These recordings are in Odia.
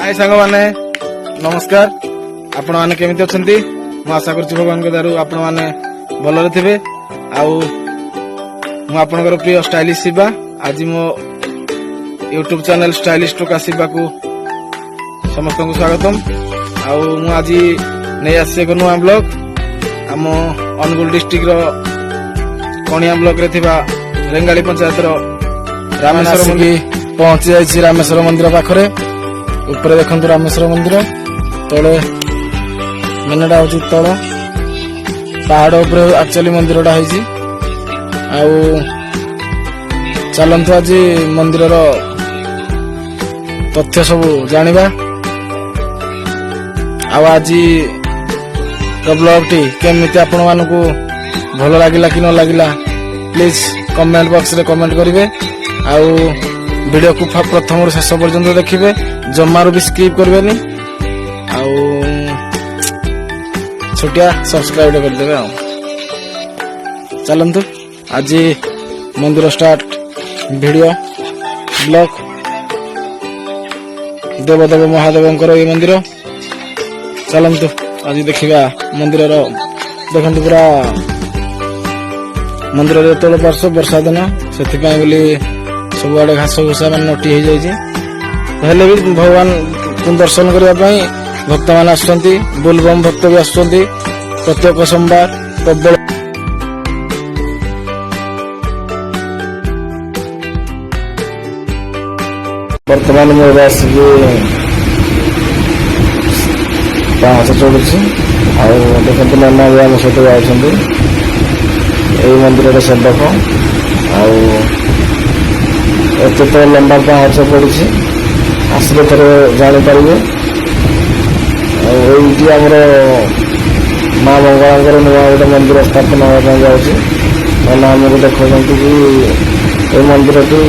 ହାଇ ସାଙ୍ଗମାନେ, ନମସ୍କାର। ଆପଣମାନେ କେମିତି ଅଛନ୍ତି? ମୁଁ ଆଶା କରୁଛି ଭଗବାନଙ୍କ ଦୟାରୁ ଆପଣମାନେ ଭଲରେ ଥିବେ। ଆଉ ମୁଁ ଆପଣଙ୍କର ପ୍ରିୟ ଷ୍ଟାଇଲିଶ ଶିବା। ଆଜି ମୋ ୟୁଟ୍ୟୁବ ଚ୍ୟାନେଲ ଷ୍ଟାଇଲିଶ ଟୋକା ଶିବାକୁ ସମସ୍ତଙ୍କୁ ସ୍ୱାଗତମ। ଆଉ ମୁଁ ଆଜି ନେଇ ଆସିଛି ଏକ ନୂଆ ବ୍ଲଗ, ଆମ ଅନୁଗୁଳ ଡିଷ୍ଟ୍ରିକ୍ଟର କଣିଆ ବ୍ଲକରେ ଥିବା ରେଙ୍ଗାଳି ପଞ୍ଚାୟତର ରାମେଶ୍ୱର ମନ୍ଦିର। ପହଞ୍ଚି ଯାଇଛି ରାମେଶ୍ୱର ମନ୍ଦିର ପାଖରେ। ଉପରେ ଦେଖନ୍ତୁ ରାମେଶ୍ୱର ମନ୍ଦିର, ତଳେ ମେନଟା ହଉଛି ତଳ ପାହାଡ ଉପରେ ଆକ୍ଚୁଆଲି ମନ୍ଦିରଟା ହେଇଛି। ଆଉ ଚାଲନ୍ତୁ, ଆଜି ମନ୍ଦିରର ତଥ୍ୟ ସବୁ ଜାଣିବା। ଆଉ ଆଜି ବ୍ଲଗଟି କେମିତି ଆପଣମାନଙ୍କୁ ଭଲ ଲାଗିଲା କି ନ ଲାଗିଲା, ପ୍ଲିଜ କମେଣ୍ଟ ବକ୍ସରେ କମେଣ୍ଟ କରିବେ। ଆଉ ଭିଡ଼ିଓକୁ ପ୍ରଥମରୁ ଶେଷ ପର୍ଯ୍ୟନ୍ତ ଦେଖିବେ, ଜମାରୁ ବି ସ୍କିପ୍ କରିବେନି। ଆଉ ଛୋଟିଆ ସବସ୍କ୍ରାଇବ କରିଦେବେ। ଆଉ ଚାଲନ୍ତୁ, ଆଜି ମନ୍ଦିର ଷ୍ଟାର୍ଟ ଭିଡ଼ିଓ ବ୍ଲଗ। ଦେବଦେବ ମହାଦେବଙ୍କର ଏଇ ମନ୍ଦିର। ଚାଲନ୍ତୁ, ଆଜି ଦେଖିବା ମନ୍ଦିରର। ଦେଖନ୍ତୁ, ପୁରା ମନ୍ଦିରରେ ତଳ ପାର୍ଶ୍ୱ, ବର୍ଷା ଦିନ ସେଥିପାଇଁ ବୋଲି ସବୁଆଡେ ଘାସ ଘୁସା ମାନେ ନଟି ହେଇଯାଇଛି। ହେଲେ ବି ଭଗବାନ ଦର୍ଶନ କରିବା ପାଇଁ ଭକ୍ତମାନେ ଆସୁଛନ୍ତି। ବୋଲବମ୍ ଭକ୍ତ ବି ଆସୁଛନ୍ତି ପ୍ରତ୍ୟେକ ସୋମବାର ପ୍ରବଳ। ବର୍ତ୍ତମାନ ମୁଁ ଏବେ ଆସିକି ପାହାଚ ଚଢୁଛି। ଆଉ ଦେଖନ୍ତୁ, ନନା ବି ଆମ ସହିତ ଯାଉଛନ୍ତି, ଏଇ ମନ୍ଦିରର ସେବକ। ଆଉ ଏତେ ତ ଲମ୍ବା ପାହାଚ ପଡୁଛି, ଆସିଲେ ଥରେ ଜାଣିପାରିବେ। ଆଉ ଏଇଠି ଆମର ମା ମଙ୍ଗଳାଙ୍କର ନୂଆ ଗୋଟେ ମନ୍ଦିର ସ୍ଥାପନ ହେବା ପାଇଁ ଯାଉଛି। ନନା ଆମକୁ ଦେଖାଉଛନ୍ତି କି ଏଇ ମନ୍ଦିରଟି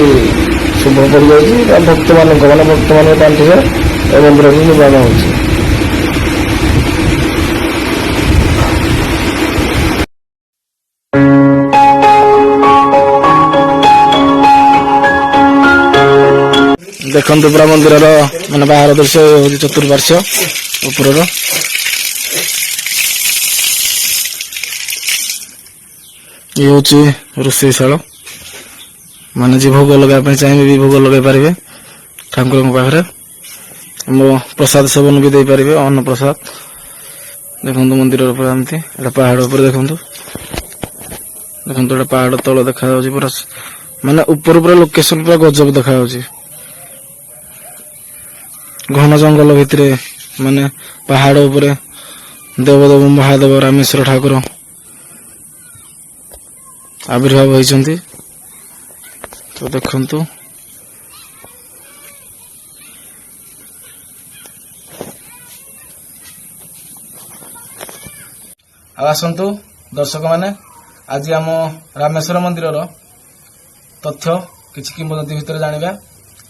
ଶୁଭ ପଡ଼ିଯାଇଛି ଆଉ ଭକ୍ତମାନଙ୍କ, ମାନେ ଭକ୍ତମାନଙ୍କ ପାଣ୍ଠିରେ ଏ ମନ୍ଦିରଟି ନିର୍ମାଣ ହେଉଛି। ଦେଖନ୍ତୁ, ପୁରା ମନ୍ଦିରର ମାନେ ବାହାର ଦୃଶ୍ୟ ହଉଛି, ଚତୁର୍ପାର୍ଶ୍ୱ ଉପରର। ଇଏ ହଉଛି ରୋଷେଇଶାଳ, ମାନେ ଯିଏ ଭୋଗ ଲଗାଇବା ପାଇଁ ଚାହିଁବେ ବି ଭୋଗ ଲଗାଇ ପାରିବେ ଠାକୁରଙ୍କ ପାଖରେ। ଆମ ପ୍ରସାଦ ସେବନ ବି ଦେଇପାରିବେ, ଅନ୍ନ ପ୍ରସାଦ। ଦେଖନ୍ତୁ, ମନ୍ଦିରର ପୁରା ଏମିତି ଏଟା ପାହାଡ ଉପରେ। ଦେଖନ୍ତୁ, ଦେଖନ୍ତୁ, ଏଟା ପାହାଡ ତଳ ଦେଖାଯାଉଛି ପୁରା, ମାନେ ଉପରୁ ପୁରା ଲୋକେସନ ପୁରା ଗଜବ ଦେଖାଯାଉଛି। ଘନ ଜଙ୍ଗଲ ଭିତରେ, ମାନେ ପାହାଡ ଉପରେ ଦେବଦେବ ମହାଦେବ ରାମେଶ୍ୱର ଠାକୁର ଆବିର୍ଭାବ ହେଇଛନ୍ତି। ତ ଦେଖନ୍ତୁ, ଆଉ ଆସନ୍ତୁ ଦର୍ଶକ ମାନେ, ଆଜି ଆମ ରାମେଶ୍ୱର ମନ୍ଦିରର ତଥ୍ୟ କିଛି କିମ୍ବଦନ୍ତୀ ଭିତରେ ଜାଣିବା।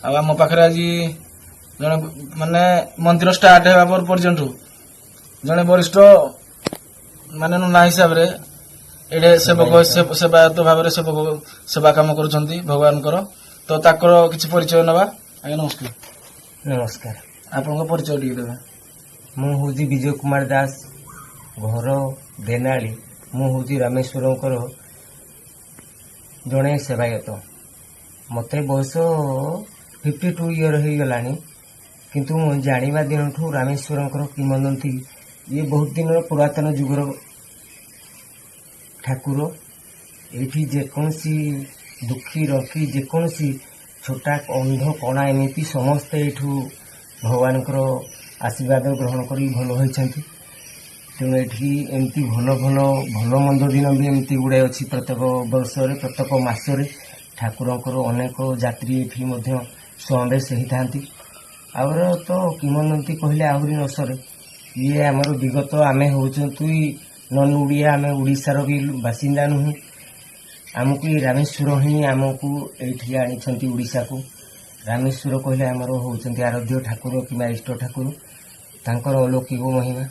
ଆଉ ଆମ ପାଖରେ ଆଜି ଜଣେ, ମାନେ ମନ୍ଦିର ଷ୍ଟାର୍ଟ ହେବା ପର ପର୍ଯ୍ୟନ୍ତ ଜଣେ ବରିଷ୍ଠ ମାନେ ନନା ହିସାବରେ ଏଇଠି ସେବକ, ସେବାୟତ ଭାବରେ ସେବକ ସେବା କାମ କରୁଛନ୍ତି ଭଗବାନଙ୍କର। ତ ତାଙ୍କର କିଛି ପରିଚୟ ନେବା। ଆଜ୍ଞା, ନମସ୍କାର। ନମସ୍କାର। ଆପଣଙ୍କ ପରିଚୟ ଟିକେ ଦେବେ। ମୁଁ ହେଉଛି ବିଜୟ କୁମାର ଦାସ, ଘର ଦେନାଳି। ମୁଁ ହେଉଛି ରାମେଶ୍ୱରଙ୍କର ଜଣେ ସେବାୟତ। ମୋତେ ବୟସ 52 ଇୟର ହେଇଗଲାଣି, କିନ୍ତୁ ମୁଁ ଜାଣିବା ଦିନଠୁ ରାମେଶ୍ୱରଙ୍କର କିମ୍ବଦନ୍ତୀ, ଇଏ ବହୁତ ଦିନର ପୁରାତନ ଯୁଗର ଠାକୁର। ଏଇଠି ଯେକୌଣସି ଦୁଃଖୀ ରଖି, ଯେକୌଣସି ଛୋଟା ଅନ୍ଧ କଣା, ଏମିତି ସମସ୍ତେ ଏଇଠୁ ଭଗବାନଙ୍କର ଆଶୀର୍ବାଦ ଗ୍ରହଣ କରି ଭଲ ହୋଇଛନ୍ତି। ତେଣୁ ଏଠି ଏମିତି ଭଲ ଭଲ ଭଲ ମନ୍ଦ ଦିନ ବି ଏମିତି ଗୁଡ଼ାଏ ଅଛି। ପ୍ରତ୍ୟେକ ବର୍ଷରେ, ପ୍ରତ୍ୟେକ ମାସରେ ଠାକୁରଙ୍କର ଅନେକ ଯାତ୍ରୀ ଏଠି ମଧ୍ୟ ସମାବେଶ ହେଇଥାନ୍ତି। ଆଉର ତ କିମ୍ବଦନ୍ତୀ କହିଲେ ଆହୁରି ନ ସରେ। ଇଏ ଆମର ବିଗତ, ଆମେ ହେଉଛନ୍ତି ନନ୍ ଓଡ଼ିଆ, ଆମେ ଓଡ଼ିଶାର ବି ବାସିନ୍ଦା ନୁହେଁ। ଆମକୁ ଏ ରାମେଶ୍ୱର ହିଁ ଆମକୁ ଏଇଠି ଆଣିଛନ୍ତି ଓଡ଼ିଶାକୁ। ରାମେଶ୍ୱର କହିଲେ ଆମର ହେଉଛନ୍ତି ଆରାଧ୍ୟ ଠାକୁର କିମ୍ବା ଇଷ୍ଟ ଠାକୁର, ତାଙ୍କର ଅଲୌକିକ ମହିମା।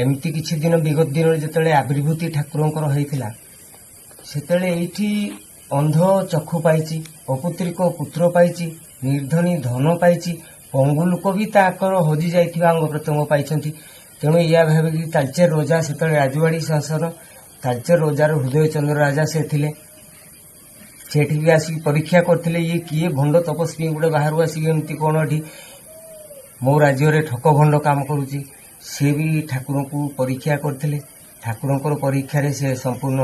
ଏମିତି କିଛି ଦିନ ବିଗତ ଦିନରେ ଯେତେବେଳେ ଆବିର୍ଭୂତି ଠାକୁରଙ୍କର ହେଇଥିଲା, ସେତେବେଳେ ଏଇଠି ଅନ୍ଧ ଚକ୍ଷୁ ପାଇଛି, ଅପୁତ୍ରିକ ପୁତ୍ର ପାଇଛି, ନିର୍ଦ୍ଧନୀ ଧନ ପାଇଛି, ପଙ୍ଗୁ ଲୋକ ବି ତାଙ୍କର ହଜି ଯାଇଥିବା ଅଙ୍ଗ ପ୍ରତ୍ୟଙ୍ଗ ପାଇଛନ୍ତି। ତେଣୁ ଏଇଆ ଭାବିକି ତାଲଚେର ରଜା, ସେତେବେଳେ ରାଜୁଆଡ଼ି ଶାସନ, ତାଲଚେର ରଜାର ହୃଦୟଚନ୍ଦ୍ର ରାଜା ସେ ଥିଲେ, ସେଠି ବି ଆସିକି ପରୀକ୍ଷା କରିଥିଲେ ଇଏ କିଏ ଭଣ୍ଡ ତପସ୍ୱୀ ଗୋଟେ ବାହାରୁ ଆସିକି ଏମିତି କ'ଣ ଏଠି ମୋ ରାଜ୍ୟରେ ଠକ ଭଣ୍ଡ କାମ କରୁଛି। ସେ ବି ଠାକୁରଙ୍କୁ ପରୀକ୍ଷା କରିଥିଲେ। ଠାକୁରଙ୍କର ପରୀକ୍ଷାରେ ସେ ସମ୍ପୂର୍ଣ୍ଣ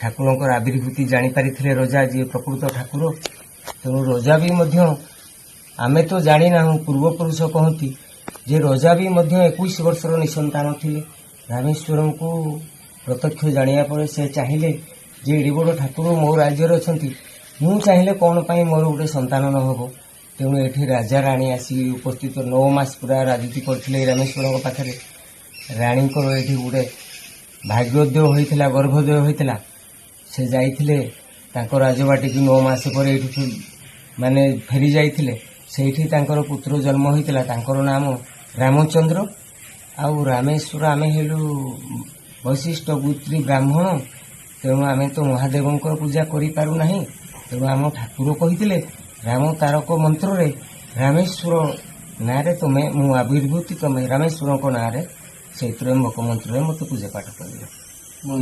ଠାକୁରଙ୍କର ଆବିର୍ଭୂତି ଜାଣିପାରିଥିଲେ ରଜା, ଯିଏ ପ୍ରକୃତ ଠାକୁର। ତେଣୁ ରଜା ବି ମଧ୍ୟ, ଆମେ ତ ଜାଣିନାହୁଁ, ପୂର୍ବପୁରୁଷ କହନ୍ତି ଯେ ରଜା ବି ମଧ୍ୟ 21 ବର୍ଷର ନିସନ୍ତାନ ଥିଲେ। ରାମେଶ୍ୱରଙ୍କୁ ପ୍ରତ୍ୟକ୍ଷ ଜାଣିବା ପରେ ସେ ଚାହିଁଲେ ଯେ ଏଡ଼େ ବଡ଼ ଠାକୁର ମୋ ରାଜ୍ୟରେ ଅଛନ୍ତି, ମୁଁ ଚାହିଁଲେ କ'ଣ ପାଇଁ ମୋର ଗୋଟେ ସନ୍ତାନ ନ ହେବ। ତେଣୁ ଏଠି ରାଜା ରାଣୀ ଆସିକି ଉପସ୍ଥିତ 9 ମାସ ପୁରା ରାଜୁତି କରିଥିଲେ ଏଇ ରାମେଶ୍ୱରଙ୍କ ପାଖରେ। ରାଣୀଙ୍କର ଏଠି ଗୋଟେ ଭାଗ୍ୟୋଦୟ ହୋଇଥିଲା, ଗର୍ଭୋଦୟ ହୋଇଥିଲା। ସେ ଯାଇଥିଲେ ତାଙ୍କ ରାଜବାଟିକି, 9 ମାସ ପରେ ଏଇଠୁ ମାନେ ଫେରି ଯାଇଥିଲେ। ସେଇଠି ତାଙ୍କର ପୁତ୍ର ଜନ୍ମ ହୋଇଥିଲା, ତାଙ୍କର ନାମ ରାମଚନ୍ଦ୍ର। ଆଉ ରାମେଶ୍ୱର, ଆମେ ହେଲୁ ବୈଶିଷ୍ଠ ଗୋତ୍ରୀ ବ୍ରାହ୍ମଣ, ତେଣୁ ଆମେ ତ ମହାଦେବଙ୍କର ପୂଜା କରିପାରୁନାହିଁ। ତେଣୁ ଆମ ଠାକୁର କହିଥିଲେ ରାମ ତାରକ ମନ୍ତ୍ରରେ ରାମେଶ୍ୱର ନାଁରେ ତୁମେ ମୁଁ ଆବିର୍ଭୂତି, ତମେ ରାମେଶ୍ୱରଙ୍କ ନାଁରେ ସେଇ ତ୍ରୟମ୍ବକ ମନ୍ତ୍ରରେ ମୋତେ ପୂଜା ପାଠ କରିବ।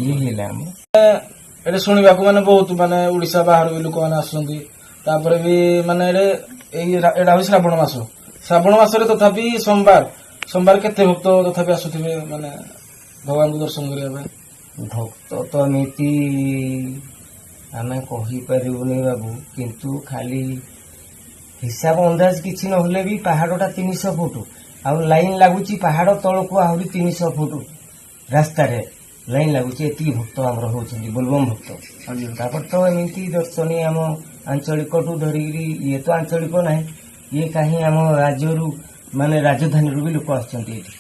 ଇଏ ହେଲା ଆମ ଏଠି ଶୁଣିବାକୁ ମାନେ ବହୁତ ମାନେ ଓଡ଼ିଶା ବାହାରୁ ବି ଲୋକମାନେ ଆସୁଛନ୍ତି। ତାପରେ ବି ମାନେ ଏଠି ଏଇ ଏଇଟା ହଉଛି ଶ୍ରାବଣ ମାସ। ଶ୍ରାବଣ ମାସରେ ତଥାପି ସୋମବାର ସୋମବାର କେତେ ଭକ୍ତ ତଥାପି ଆସୁଥିବେ ମାନେ ଭଗବାନଙ୍କୁ ଦର୍ଶନ କରିବା ପାଇଁ? ଭକ୍ତ ତ ଏମିତି ଆମେ କହିପାରିବୁନି ବାବୁ, କିନ୍ତୁ ଖାଲି ହିସାବ ଅନ୍ଦାଜ କିଛି ନହେଲେ ବି ପାହାଡ଼ଟା 300 ଫୁଟ, ଆଉ ଲାଇନ୍ ଲାଗୁଛି ପାହାଡ଼ ତଳକୁ ଆହୁରି 300 ଫୁଟ ରାସ୍ତାରେ ଲାଇନ୍ ଲାଗୁଛି। ଏତିକି ଭକ୍ତ ଆମର ହଉଛନ୍ତି ବୋଲବମ ଭକ୍ତ। ତାପରେ ତ ଏମିତି ଦର୍ଶନୀୟ ଆମ ଆଞ୍ଚଳିକଠୁ ଧରିକିରି, ଇଏ ତ ଆଞ୍ଚଳିକ ନାହିଁ, ଇଏ କାହିଁ ଆମ ରାଜ୍ୟରୁ ମାନେ ରାଜଧାନୀରୁ ବି ଲୋକ ଆସୁଛନ୍ତି ଏଠି।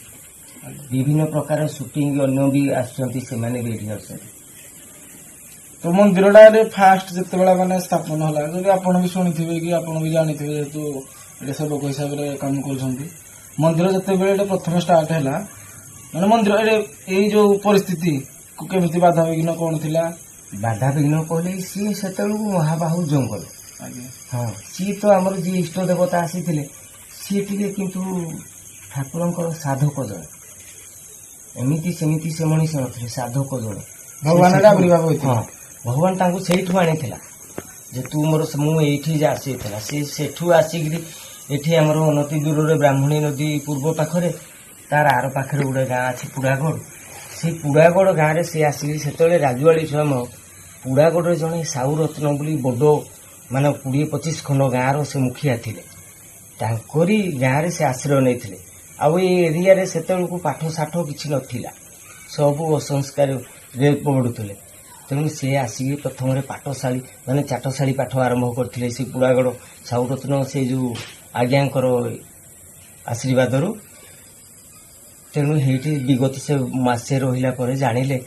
ବିଭିନ୍ନ ପ୍ରକାର ସୁଟିଂ ଅନ୍ୟ ବି ଆସୁଛନ୍ତି, ସେମାନେ ବି ଏଠି ଆସୁଛନ୍ତି। ତ ମନ୍ଦିରଟା ଫାଷ୍ଟ ଯେତେବେଳେ ମାନେ ସ୍ଥାପନ ହେଲା, ଯଦି ଆପଣ ବି ଶୁଣିଥିବେ କି ଆପଣ ବି ଜାଣିଥିବେ, ଯେହେତୁ ଏଠି ସେବକ ହିସାବରେ କାମ କରୁଛନ୍ତି, ମନ୍ଦିର ଯେତେବେଳେ ଏଠି ପ୍ରଥମେ ଷ୍ଟାର୍ଟ ହେଲା, ମାନେ ମନ୍ଦିର ଏଠି ଏଇ ଯୋଉ ପରିସ୍ଥିତି କେମିତି ବାଧାବିଘ୍ନ କଣ ଥିଲା? ବାଧାବିଘ୍ନ କହିଲେ ସିଏ ସେତେବେଳକୁ ମହାବାହୁ ଜଙ୍ଗଲ। ହଁ, ସିଏ ତ ଆମର ଯିଏ ଇଷ୍ଟ ଦେବତା ଆସିଥିଲେ, ସିଏ ଟିକେ କିନ୍ତୁ ଠାକୁରଙ୍କର ସାଧକ ଜଣେ, ଏମିତି ସେମିତି ସେ ମଣିଷ ନଥିଲେ, ସାଧକ ଜଣେ। ଭଗବାନ ସେ ଏଟା ଆବିର୍ଭାବ ହୋଇଥିଲେ। ହଁ, ଭଗବାନ ତାଙ୍କୁ ସେଇଠୁ ଆଣିଥିଲା ଯେ ତୁ ମୋର, ମୁଁ ଏଇଠି ଯେ ଆସିଥିଲା। ସେ ସେଠୁ ଆସିକିରି ଏଠି ଆମର ଅନତି ଦୂରରେ ବ୍ରାହ୍ମଣୀ ନଦୀ ପୂର୍ବ ପାଖରେ, ତାର ଆର ପାଖରେ ଗୋଟେ ଗାଁ ଅଛି ପୁଡ଼ାଗଡ଼। ସେଇ ପୁଡ଼ାଗଡ଼ ଗାଁରେ ସେ ଆସିକି, ସେତେବେଳେ ରାଜୁଆଳି ସ୍ୱୟଂ ପୁଡ଼ାଗଡ଼ରେ ଜଣେ ସାହୁ ରତ୍ନ ବୋଲି ବଡ଼ ମାନେ 20-25 ଖଣ୍ଡ ଗାଁର ସେ ମୁଖିଆ ଥିଲେ, ତାଙ୍କରି ଗାଁରେ ସେ ଆଶ୍ରୟ ନେଇଥିଲେ। ଆଉ ଏଇ ଏରିଆରେ ସେତେବେଳକୁ ପାଠ ସାଠ କିଛି ନଥିଲା, ସବୁ ଅସଂସ୍କାରରେ ପଢ଼ୁଥିଲେ। ତେଣୁ ସେ ଆସିକି ପ୍ରଥମରେ ପାଠଶାଳୀ ମାନେ ଚାଟଶାଳୀ ପାଠ ଆରମ୍ଭ କରିଥିଲେ ସେ ପୁଡ଼ାଗଡ଼ ସାହୁରତ୍ନ ସେ ଯୋଉ ଆଜ୍ଞାଙ୍କର ଆଶୀର୍ବାଦରୁ। ତେଣୁ ହେଇଠି ବିଗତ ସେ ମାସେ ରହିଲା ପରେ ଜାଣିଲେ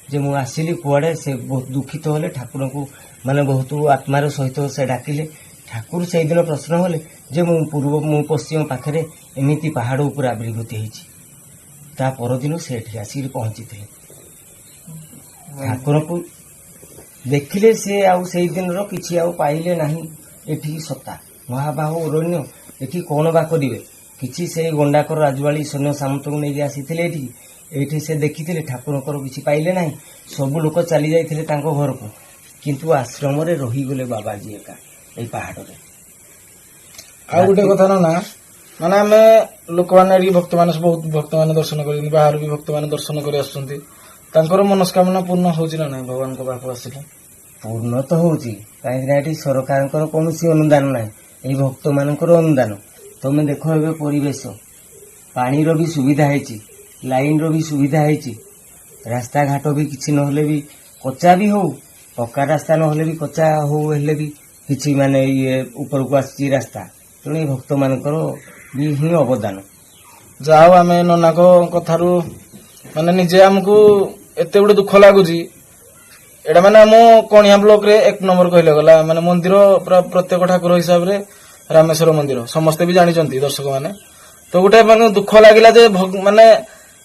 ଯେ ମୁଁ ଆସିଲି କୁଆଡ଼େ। ସେ ବହୁତ ଦୁଃଖିତ ହେଲେ, ଠାକୁରଙ୍କୁ ମାନେ ବହୁତ ଆତ୍ମାର ସହିତ ସେ ଡାକିଲେ। ଠାକୁର ସେଇଦିନ ପ୍ରଶ୍ନ ହେଲେ ଯେ ମୁଁ ପୂର୍ବ ମୁଁ ପଶ୍ଚିମ ପାଖରେ ଏମିତି ପାହାଡ଼ ଉପରେ ଆବିର୍ଭୂତି ହେଇଛି। ତା ପରଦିନ ସେ ଏଠି ଆସିକି ପହଞ୍ଚିଥିଲେ। ଠାକୁରଙ୍କୁ ଦେଖିଲେ ସେ, ଆଉ ସେଇ ଦିନର କିଛି ଆଉ ପାଇଲେ ନାହିଁ ଏଠି ସତ୍ତା। ମହାବାହୁ ଅରଣ୍ୟ, ଏଠି କ'ଣ ବା କରିବେ କିଛି। ସେଇ ଗଣ୍ଡାକର ରାଜୁଆଳି ସୈନ୍ୟ ସାମନ୍ତଙ୍କୁ ନେଇକି ଆସିଥିଲେ ଏଠିକି। ଏଇଠି ସେ ଦେଖିଥିଲେ, ଠାକୁରଙ୍କର କିଛି ପାଇଲେ ନାହିଁ। ସବୁ ଲୋକ ଚାଲି ଯାଇଥିଲେ ତାଙ୍କ ଘରକୁ, କିନ୍ତୁ ଆଶ୍ରମରେ ରହିଗଲେ ବାବାଜୀ ଏକା ଏଇ ପାହାଡ଼ରେ। ଆଉ ଗୋଟେ କଥା ନା, ମାନେ ଆମେ ଲୋକମାନେ ଏଠି ଭକ୍ତମାନେ ବହୁତ ଭକ୍ତମାନେ ଦର୍ଶନ କରିଛନ୍ତି, ବାହାରୁ ବି ଭକ୍ତମାନେ ଦର୍ଶନ କରି ଆସୁଛନ୍ତି। ତାଙ୍କର ମନସ୍କାମନା ପୂର୍ଣ୍ଣ ହଉଛି ନା ନାହିଁ ଭଗବାନଙ୍କ ପାଖକୁ ଆସିଲେ? ପୂର୍ଣ୍ଣ ତ ହଉଛି, କାହିଁକିନା ଏଠି ସରକାରଙ୍କର କୌଣସି ଅନୁଦାନ ନାହିଁ, ଏଇ ଭକ୍ତମାନଙ୍କର ଅନୁଦାନ। ତମେ ଦେଖ ଏବେ ପରିବେଶ, ପାଣିର ବି ସୁବିଧା ହେଇଛି, ଲାଇନର ବି ସୁବିଧା ହେଇଛି, ରାସ୍ତାଘାଟ ବି କିଛି ନହେଲେ ବି କଚା ବି ହଉ, ପକ୍କା ରାସ୍ତା ନହେଲେ ବି କଚା ହଉ ହେଲେ ବି କିଛି ମାନେ ଇଏ ଉପରକୁ ଆସିଛି ରାସ୍ତା। ତେଣୁ ଏଇ ଭକ୍ତମାନଙ୍କର ବି ହିଁ ଅବଦାନ। ଯାହା ହଉ, ଆମେ ନନାଙ୍କ କଥାରୁ ମାନେ ନିଜେ ଆମକୁ ଏତେ ଗୋଟେ ଦୁଃଖ ଲାଗୁଛି। ଏଇଟା ମାନେ ଆମ କଣିଆ ବ୍ଲକରେ 1 ନମ୍ବର କହିଲେ ଗଲା, ମାନେ ମନ୍ଦିର ପୁରା ପ୍ରତ୍ୟେକ ଠାକୁର ହିସାବରେ ରାମେଶ୍ୱର ମନ୍ଦିର ସମସ୍ତେ ବି ଜାଣିଛନ୍ତି ଦର୍ଶକ ମାନେ। ତ ଗୋଟେ ମାନେ ଦୁଃଖ ଲାଗିଲା ଯେ ମାନେ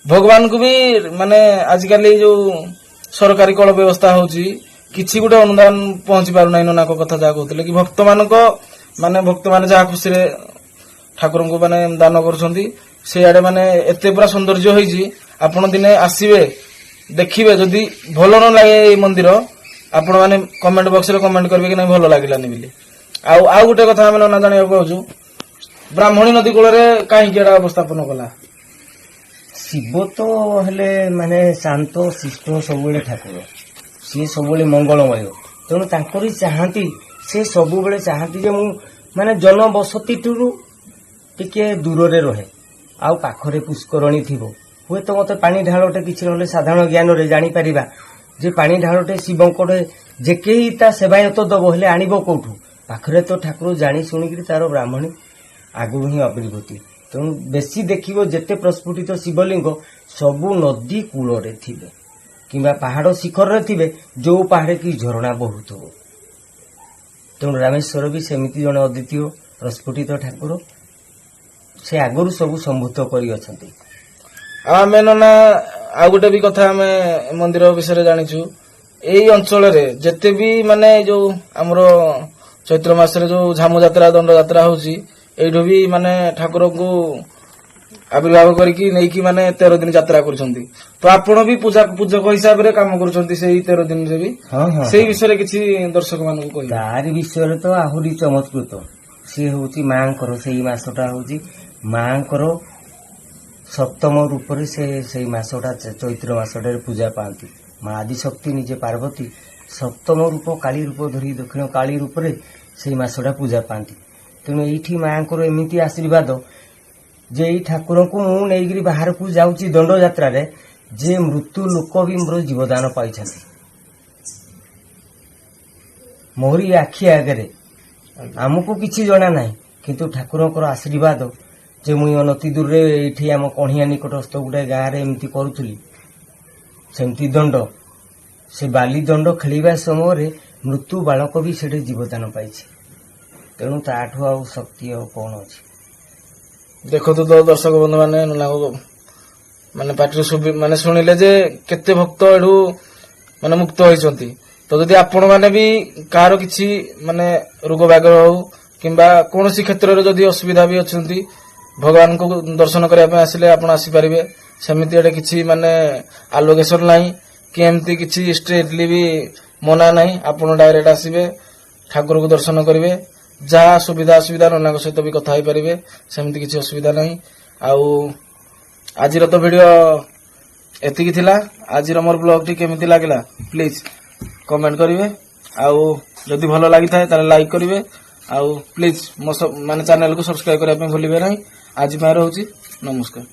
ଭଗବାନଙ୍କୁ ବି ମାନେ ଆଜିକାଲି ଯୋଉ ସରକାରୀ କଳ ବ୍ୟବସ୍ଥା ହଉଛି, କିଛି ଗୋଟେ ଅନୁଦାନ ପହଞ୍ଚି ପାରୁନାହିଁ। ନନାଙ୍କ କଥା ଯାହା କହୁଥିଲେ କି ଭକ୍ତମାନଙ୍କ ମାନେ ଭକ୍ତମାନେ ଯାହା ଖୁସିରେ ଠାକୁରଙ୍କୁ ମାନେ ଦାନ କରୁଛନ୍ତି। ସେଇଆଡେ ମାନେ ଏତେ ପୁରା ସୌନ୍ଦର୍ଯ୍ୟ ହେଇଛି। ଆପଣ ଦିନେ ଆସିବେ, ଦେଖିବେ, ଯଦି ଭଲ ନ ଲାଗେ ଏଇ ମନ୍ଦିର, ଆପଣ ମାନେ କମେଣ୍ଟ ବକ୍ସରେ କମେଣ୍ଟ କରିବେ କି ନାଇଁ ଭଲ ଲାଗିଲାନି ବୋଲି। ଆଉ ଆଉ ଗୋଟେ କଥା ଆମେ ନନା ଜାଣିବାକୁ ପାଉଛୁ, ବ୍ରାହ୍ମଣୀ ନଦୀ କୂଳରେ କାହିଁକି ଏଟା ଅବସ୍ଥାପନ କଲା? ଶିବ ତ ହେଲେ ମାନେ ଶାନ୍ତ ଶିଷ୍ଟ ସବୁବେଳେ ଠାକୁର, ସିଏ ସବୁବେଳେ ମଙ୍ଗଳମୟ। ତେଣୁ ତାଙ୍କରି ଚାହାନ୍ତି, ସେ ସବୁବେଳେ ଚାହାନ୍ତି ଯେ ମୁଁ ମାନେ ଜନବସତିଠୁ ଟିକେ ଦୂରରେ ରହେ ଆଉ ପାଖରେ ପୁଷ୍କରଣୀ ଥିବ। ହୁଏତ ମତେ ପାଣି ଢାଳଟେ କିଛି ନହେଲେ ସାଧାରଣ ଜ୍ଞାନରେ ଜାଣିପାରିବା ଯେ ପାଣି ଢାଳଟେ ଶିବଙ୍କର ଯେ କେହି ତା ସେବାୟତ ଦବ, ହେଲେ ଆଣିବ କୋଉଠୁ? ପାଖରେ ତ ଠାକୁର ଜାଣି ଶୁଣିକିରି ତାର ବ୍ରାହ୍ମଣୀ ଆଗରୁ ହିଁ ଆବିର୍ଭୂତି। ତେଣୁ ବେଶୀ ଦେଖିବ ଯେତେ ପ୍ରସ୍ଫୁଟିତ ଶିବଲିଙ୍ଗ ସବୁ ନଦୀ କୂଳରେ ଥିବେ କିମ୍ବା ପାହାଡ଼ ଶିଖରରେ ଥିବେ, ଯୋଉ ପାହାଡ଼େ କି ଝରଣା ବହୁଥିବ। ତେଣୁ ରାମେଶ୍ୱର ବି ସେମିତି ଜଣେ ଅଦ୍ୱିତୀୟ ପ୍ରସ୍ଫୁଟିତ ଠାକୁର, ସେ ଆଗରୁ ସବୁ ସମ୍ଭୂତ କରିଅଛନ୍ତି। ଆଉ ଆମେ ନନା ଆଉ ଗୋଟେ ବି କଥା ଆମେ ମନ୍ଦିର ବିଷୟରେ ଜାଣିଛୁ, ଏଇ ଅଞ୍ଚଳରେ ଯେତେ ବି ମାନେ ଯୋଉ ଆମର ଚୈତ୍ର ମାସରେ ଯୋଉ ଝାମୁ ଯାତ୍ରା, ଦଣ୍ଡ ଯାତ୍ରା ହଉଛି, ଏଇଠୁ ବି ମାନେ ଠାକୁରଙ୍କୁ ଆବିର୍ଭାବ କରିକି ନେଇକି ମାନେ 13 ଦିନ ଯାତ୍ରା କରୁଛନ୍ତି। ତ ଆପଣ ବି ପୂଜକ ହିସାବରେ କାମ କରୁଛନ୍ତି ସେଇ 13 ଦିନରେ ବି? ହଁ ହଁ ସେଇ ବିଷୟରେ କିଛି ଦର୍ଶକ ମାନଙ୍କୁ କହିବେ। ତାରି ବିଷୟରେ ତ ଆହୁରି ଚମତ୍କୃତ। ସିଏ ହଉଛି ମାଙ୍କର, ସେଇ ମାସଟା ହଉଛି ମାଙ୍କର ସପ୍ତମ ରୂପରେ ସେ ସେଇ ମାସଟା ଚୈତ୍ର ମାସଟାରେ ପୂଜା ପାଆନ୍ତି। ମା ଆଦିଶକ୍ତି ନିଜେ ପାର୍ବତୀ ସପ୍ତମ ରୂପ କାଳୀ ରୂପ ଧରି ଦକ୍ଷିଣ କାଳୀ ରୂପରେ ସେଇ ମାସଟା ପୂଜା ପାଆନ୍ତି। ତେଣୁ ଏଇଠି ମାଙ୍କର ଏମିତି ଆଶୀର୍ବାଦ ଯେ ଏଇ ଠାକୁରଙ୍କୁ ମୁଁ ନେଇକିରି ବାହାରକୁ ଯାଉଛି ଦଣ୍ଡଯାତ୍ରାରେ, ଯେ ମୃତ୍ୟୁ ଲୋକ ବି ମୋର ଜୀବଦାନ ପାଇଛନ୍ତି ମୋରି ଆଖି ଆଗରେ। ଆମକୁ କିଛି ଜଣା ନାହିଁ, କିନ୍ତୁ ଠାକୁରଙ୍କର ଆଶୀର୍ବାଦ ଯେ ମୁଁ ଅନତି ଦୂରରେ ଏଇଠି ଆମ କଣିଆ ନିକଟସ୍ଥ ଗୋଟେ ଗାଁରେ ଏମିତି କରୁଥିଲି ସେମିତି ଦଣ୍ଡ, ସେ ବାଲି ଦଣ୍ଡ ଖେଳିବା ସମୟରେ ମୃତ୍ୟୁ ବାଳକ ବି ସେଠି ଜୀବଦାନ ପାଇଛି। ତେଣୁ ତାଠୁ ଆଉ ଶକ୍ତି ଆଉ କଣ ଅଛି? ଦେଖନ୍ତୁ ତ ଦର୍ଶକ ବନ୍ଧୁ ମାନେ, ନନାଙ୍କ ମାନେ ପାଟିରୁ ଶୁଭି ମାନେ ଶୁଣିଲେ ଯେ କେତେ ଭକ୍ତ ଏଠୁ ମାନେ ମୁକ୍ତ ହେଇଛନ୍ତି। ତ ଯଦି ଆପଣ ମାନେ ବି କାହାର କିଛି ମାନେ ରୋଗ ବାଗ ହଉ କିମ୍ବା କୌଣସି କ୍ଷେତ୍ରରେ ଯଦି ଅସୁବିଧା ବି ଅଛନ୍ତି, ଭଗବାନଙ୍କୁ ଦର୍ଶନ କରିବା ପାଇଁ ଆସିଲେ ଆପଣ ଆସିପାରିବେ। ସେମିତି ଏଠି କିଛି ମାନେ ଆଲୋକେସନ ନାହିଁ କି ଏମିତି କିଛି ଷ୍ଟ୍ରିକ୍ଟଲି ବି ମନା ନାହିଁ। ଆପଣ ଡାଇରେକ୍ଟ ଆସିବେ, ଠାକୁରକୁ ଦର୍ଶନ କରିବେ, ଯାହା ସୁବିଧା ଅସୁବିଧା ନନାଙ୍କ ସହିତ ବି କଥା ହେଇପାରିବେ, ସେମିତି କିଛି ଅସୁବିଧା ନାହିଁ। ଆଉ ଆଜିର ତ ଭିଡିଓ ଏତିକି ଥିଲା। ଆଜିର ମୋର ବ୍ଲଗଟି କେମିତି ଲାଗିଲା ପ୍ଲିଜ କମେଣ୍ଟ କରିବେ, ଆଉ ଯଦି ଭଲ ଲାଗିଥାଏ ତାହେଲେ ଲାଇକ୍ କରିବେ, ଆଉ ପ୍ଲିଜ ମୋ ମାନେ ଚ୍ୟାନେଲକୁ ସବସ୍କ୍ରାଇବ କରିବା ପାଇଁ ଭୁଲିବେ ନାହିଁ। ଆଜି ପାଇଁ ରହୁଛି, ନମସ୍କାର।